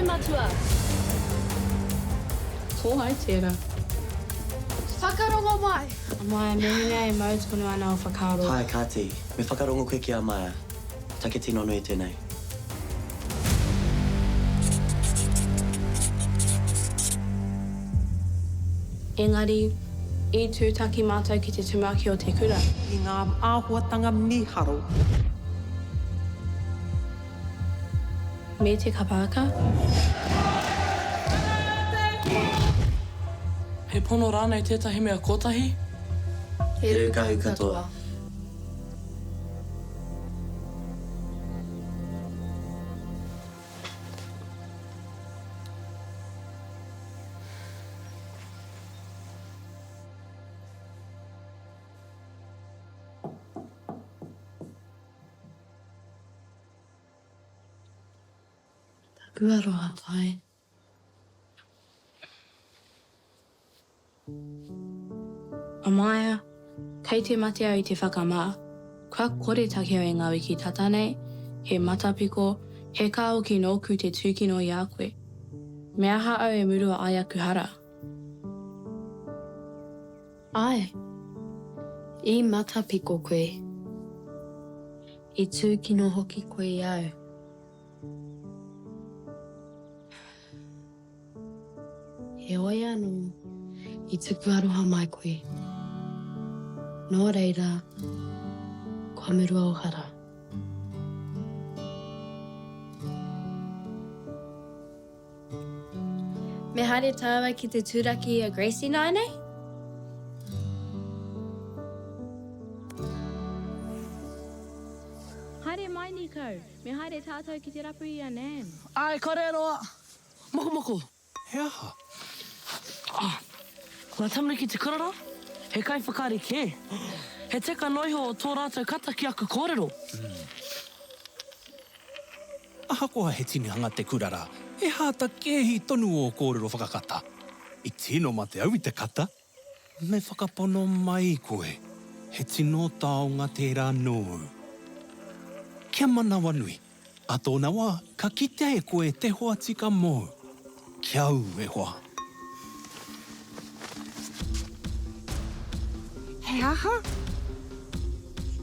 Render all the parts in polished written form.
Matua! Ko wai tērā? Whakarongo mai! Maia, mehemea e mau tonu ana o whakaaro. Hi, Kāti. Me whakarongo koe ki a Maia. Take tino nui tēnei. Engari, i tūtaki mātou ki te tumuaki o te kura. I ngā āhuatanga mīharo. Me te kapa haka. He pono rānei tētahi mea kotahi? He rūkahu katoa. Taku aroha pai. Amaia, Kei te mate au i te whakamā. Kua kore take au i ngā wiki tata nei, he matapiko, he kāoki nōku te tūkino i a koe. Me aha au e murua ai aku hara? Āe. I matapiko koe. I tūkino hoki koe i a au. Heoi anō, i tuku aroha mai koe. Nō reira, kua murua ō hara. Me haere tāua ki te turaki i a Grace ināianei? Haere mai, Nico. Me haere tātou ki te rapu i a Nan. Āe, kore roa. Mokomoko. He aha? Ah, ngā tamariki te kura rā, he kaiwhakaari kē. He teka noa iho o tō rātou kata ki aku kōrero. Ahakoa he tinihanga te kura rā, he hātakēhi tonu ō kōrero whakakata. I tino mate au i te kata. Me whakapono mai koe, he tino taonga tērā nōu. Kia manawanui, a tōna wā ka kitea e koe te hoa tika mōu. Kia ū, e hoa. He aha?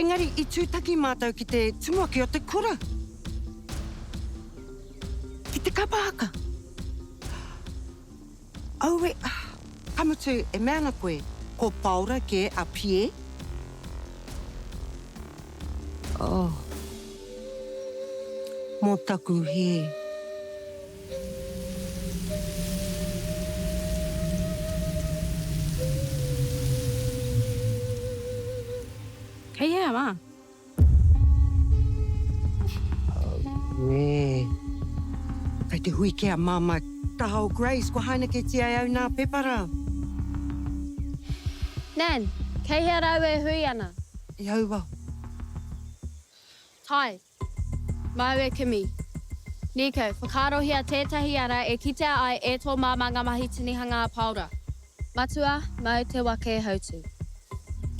Engari i tūtaki mātou ki te tumuaki o te kura. Ki te kapa haka. Aue, ka mutu e mea ana koe, ko Paora ke a Pie? Oh. Mo taku he. Kei hea ma? Auē. Kei te hui kē a Māmā taha o Grace, kua hainaketia e au nā pepa rā. Nan, kei hea rāua e hui ana? I aua. Tai, māu e kimi. Niko, whakaarohia tētahi ara e kitea ai e tō māmā ngā mahi tinihanga a Paora. Matua, māu te waka e hautū.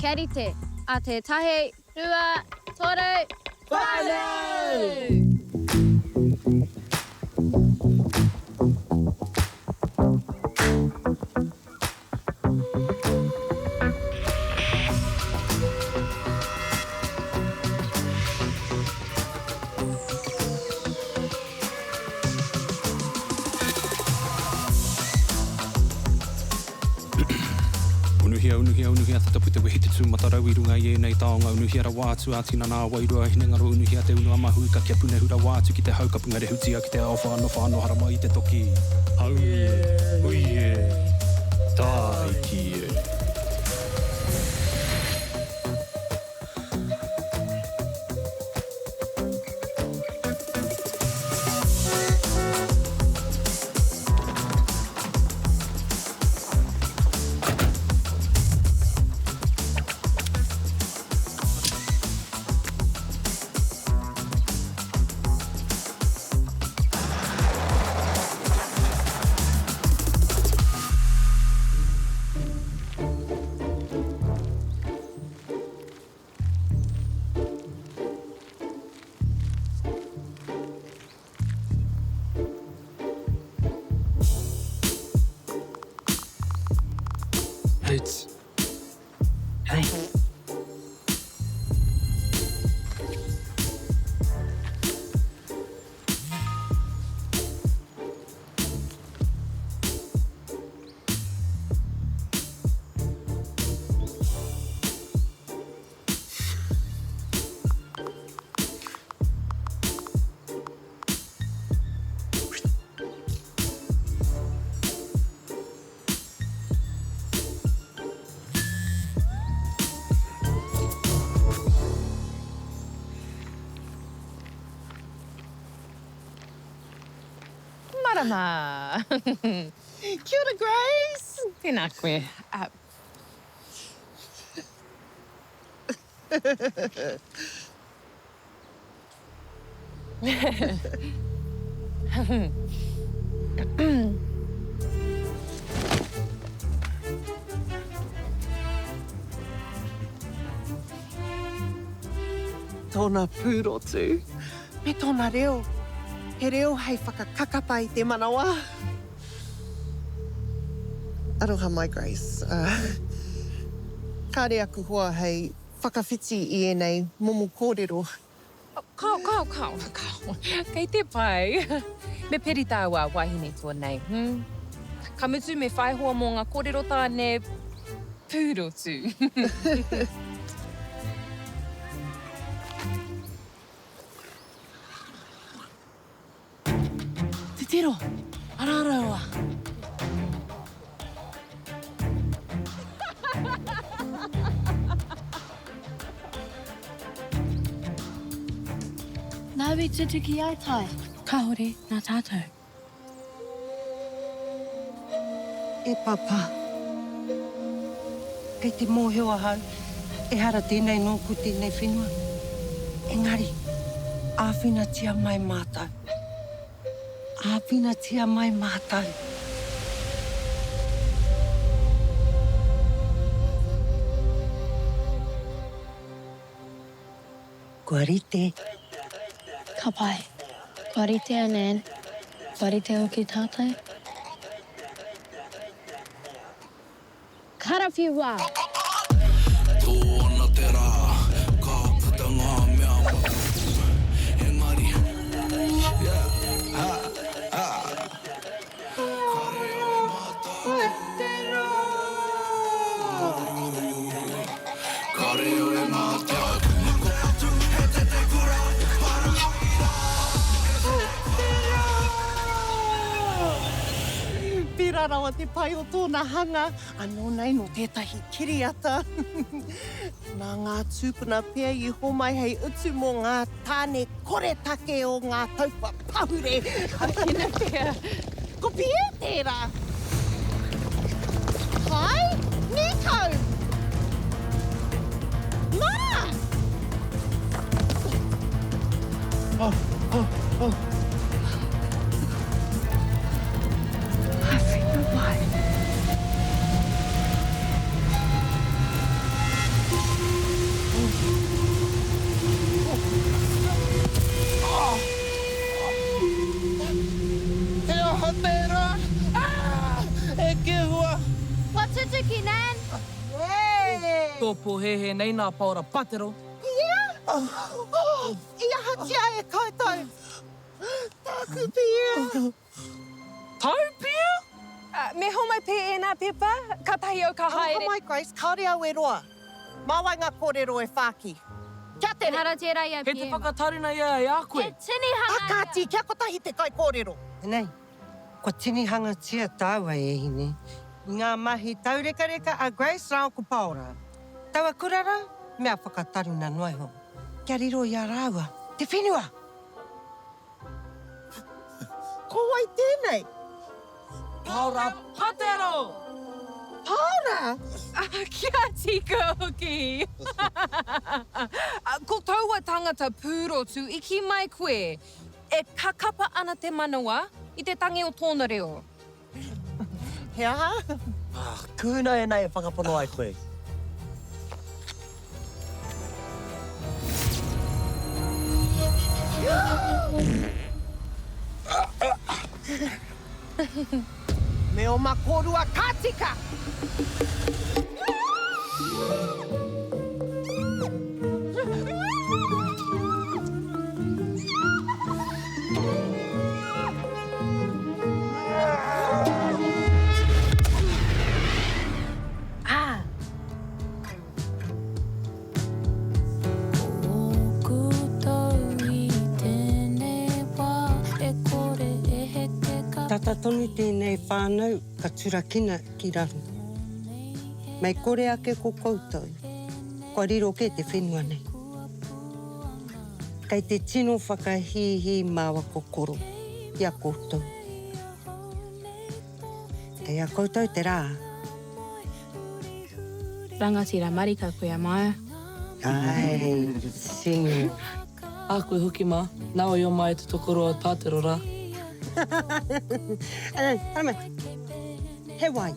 Kia rite, a te tahi, rua, toru, whānau! Unuhia, unuhia, unuhia te tapu, te wehi, te tūmatarau i runga i ēnei taonga, unuhia rawa atu ā-tinana, ā-wairua, ā-hinengaro, unuhia te unu a-mahuika kia punehu rawa atu ki te hau ka pungarehutia ki te ao whano whano haramai i te toki. Haumi e, hui e, tāiki e. Kai. Marama! Kia ora, Grace! Tēnā koe. Tōna pūrotu me tōna reo, he reo hei whakakakapa i te manawa. Aroha mai Grace. Kāre aku hoa hei whakawhiti i ēnei momo kōrero. Kao, kao, kao, kao. Kei te pai. Me peri tāua wahine tōnei, hmm? Ka mutu me whai hoa mō ngā kōrero tāne pūrotu. Titiro, arā raua. Nāu i tutuki ai Tai? Kāore, nā tātou. E Papa, kei te mōhio ahau, ehara tēnei nōku tēnei whenua. Engari, āwhinatia mai mātou. Āwhinatia mai mātou. Kua rite. Ka pai. Kua rite a Nan. Kua rite hoki tātou. Karawhiua! Tō ana te rā, ka puta ngā mea mataku. Engari, yeah, ha, ha. Kare au e mataku. Kare au e mataku. Pērā rawa te pai o tōna hanga, anō nei nō tētahi kiriata. Nā ngā tūpuna pea i homai hei utu mō ngā tāne koretake o ngā tau kua pahure. Ākina pea. Ko Pierre tērā. Hi, Nico! Mā! Oh, oh, oh. Āwhina mai. He aha tērā? Ah! E kehua! Kua tutuki, Nan! Tō pōhēhē nei nā Paora Patero. Pierre? Oh, i ahatia e koutou? Tāku Pierre! Tau Pierre? Me homai pea ēnā pepa, kātahi au ka haere. Aroha mai Grace, kāore au e roa. Mā wai ngā kōrero e whāki. Kia tere! Ehara tērā i a Kei te Pierre. whakataruna ia i a koe. He tinihanga A kāti, kia kotahi te kaikōrero. Nei, kua tinihangatia tāua e hine i ngā mahi taurekareka a Grace rāua ko Paora. Taua kura rā, mea whakataruna noa iho, kia riro i a rāua te whenua! Ko wai tēnei? Paora Patero! Paora! Kia tika hoki! Ko taua tangata pūrotu i kī mai koe, e kakapa ana te manawa i te tangi o tōna reo. He aha? Kuhuna ēnei e whakapono ai koe. Me oma kōrua ka tika! Tata tonu tēnei whānau ka turakina ki raro. Mei kore ake ko koutou, kua riro kē te whenua nei. Kei te tino whakahīhī māua ko Koro i a koutou. Kei a koutou te rā. Rangatira marika koe a Maia. Ae, sing. A koe hoki ma, nawa i oma e te tokoroa tatero ra. Haere mai. He wai.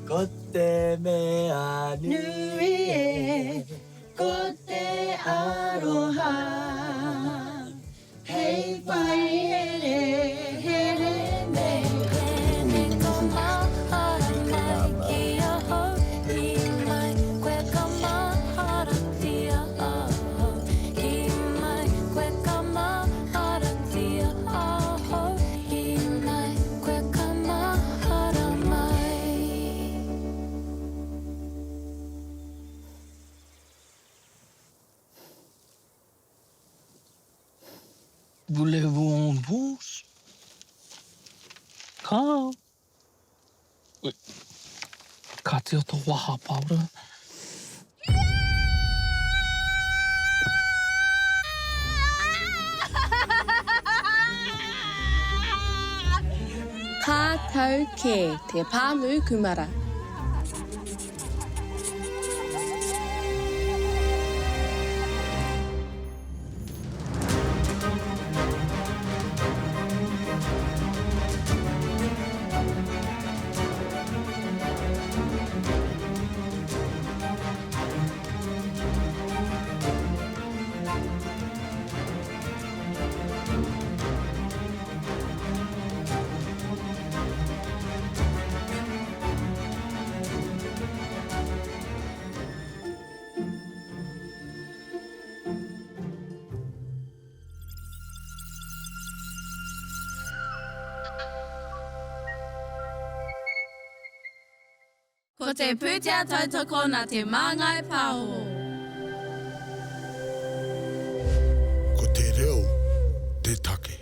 Ko te mea nui e, ko te aroha. Hei whai here nei. Voulez-vous en bourse? Ka. Ka tio to waha, Paora. Ka tau kē te pāmu kumara. Ko te pūtea tautoko nā Te Māngai Pāho. Ko te reo te take.